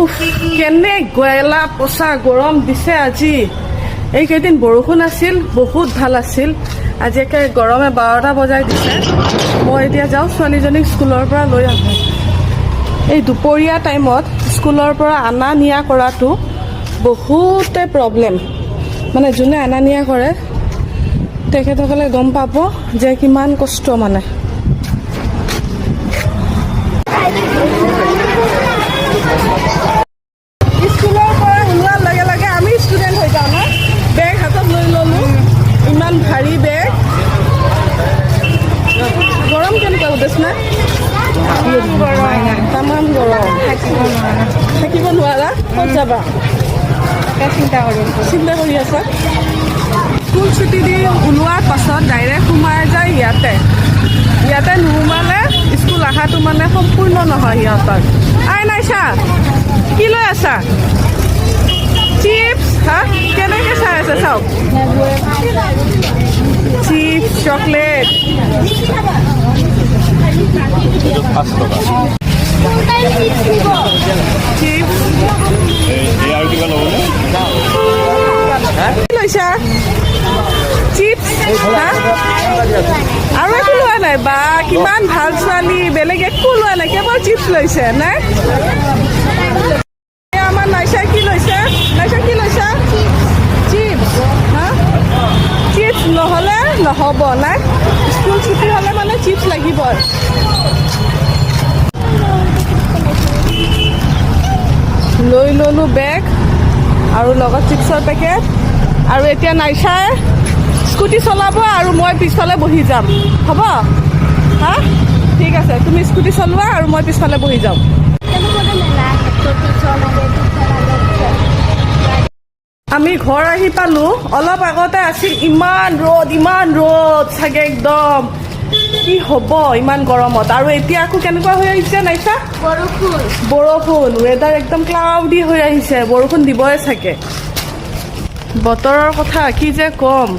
উফ, কেনে গেলা পচা গৰম দিছে আজি। এইকেইদিন বৰষুণ আছিল, বহুত ভাল আছিল। আজি একে গৰমে 12টা বজাই দিছে। মই এতিয়া যাওঁ, ছোৱালীজনীক স্কুলৰ পৰা লৈ আহোঁ। এই দুপৰীয়া টাইমত স্কুলৰ পৰা অনা নিয়া কৰাটো বহুতে প্ৰব্লেম। মানে যোনে অনা নিয়া কৰে, তেখেতসকলে গম পাব যে কিমান কষ্ট। মানে স্কুলৰ পৰা ওলোৱাৰ লগে লগে আমি ষ্টুডেণ্ট হৈ যাওঁ ন। বেগ হাতত লৈ ল'লোঁ, ইমান ভাৰী বেগ। গৰম কেনেকুৱা উদেশনা? তামাম গৰম, থাকিব নোৱাৰা। ক'ত যাবা? চিন্তা কৰিম। চিন্তা কৰি আছা। স্কুল ছুটি দি ওলোৱাৰ পাছত ডাইৰেক্ট সোমাই যায় ইয়াতে। ইয়াতে নোসোমালে স্কুল অহাটো মানে সম্পূৰ্ণ নহয় সিহঁতৰ। আই নাইছা, কি লৈ আছা? চিপছ? হা, কেনেকে চাই আছে চাওক। Chips, chocolate. 5 টকা। চিপছ। এই আৰু কিবা ল'বনে? কি লৈছা? চিপছ? হা, আৰু একো লোৱা নাই? বা, কিমান ভাল ছোৱালী! বেলেগ একো লোৱা নাই, কেৱল চিপছ লৈছে। নাই, এই আমাৰ নাইচাই কি লৈছে? নাইচা, কি লৈছা? চিপছ। হা, চিপছ নহ'লে নহ'ব। নাই, স্কুল ছুটি হ'লে মানে চিপছ লাগিবই। লৈ ল'লোঁ বেগ আৰু লগত চিপছৰ পেকেট। আৰু এতিয়া নাইচাই স্কুটি চলাব আৰু মই পিছফালে বহি যাম। হ'ব? হা, ঠিক আছে। তুমি স্কুটি চলোৱা আৰু মই পিছফালে বহি যাম। আমি ঘৰ আহি পালোঁ অলপ আগতে। আছিল ইমান ৰ'দ, ইমান ৰ'দ চাগে একদম। কি হ'ব ইমান গৰমত? আৰু এতিয়া আকৌ কেনেকুৱা হৈ আহিছে নাইচা? বৰষুণ। বৰষুণ। ৱেডাৰ একদম ক্লাউডি হৈ আহিছে, বৰষুণ দিবই চাগে। বতৰৰ কথা কি যে ক'ম।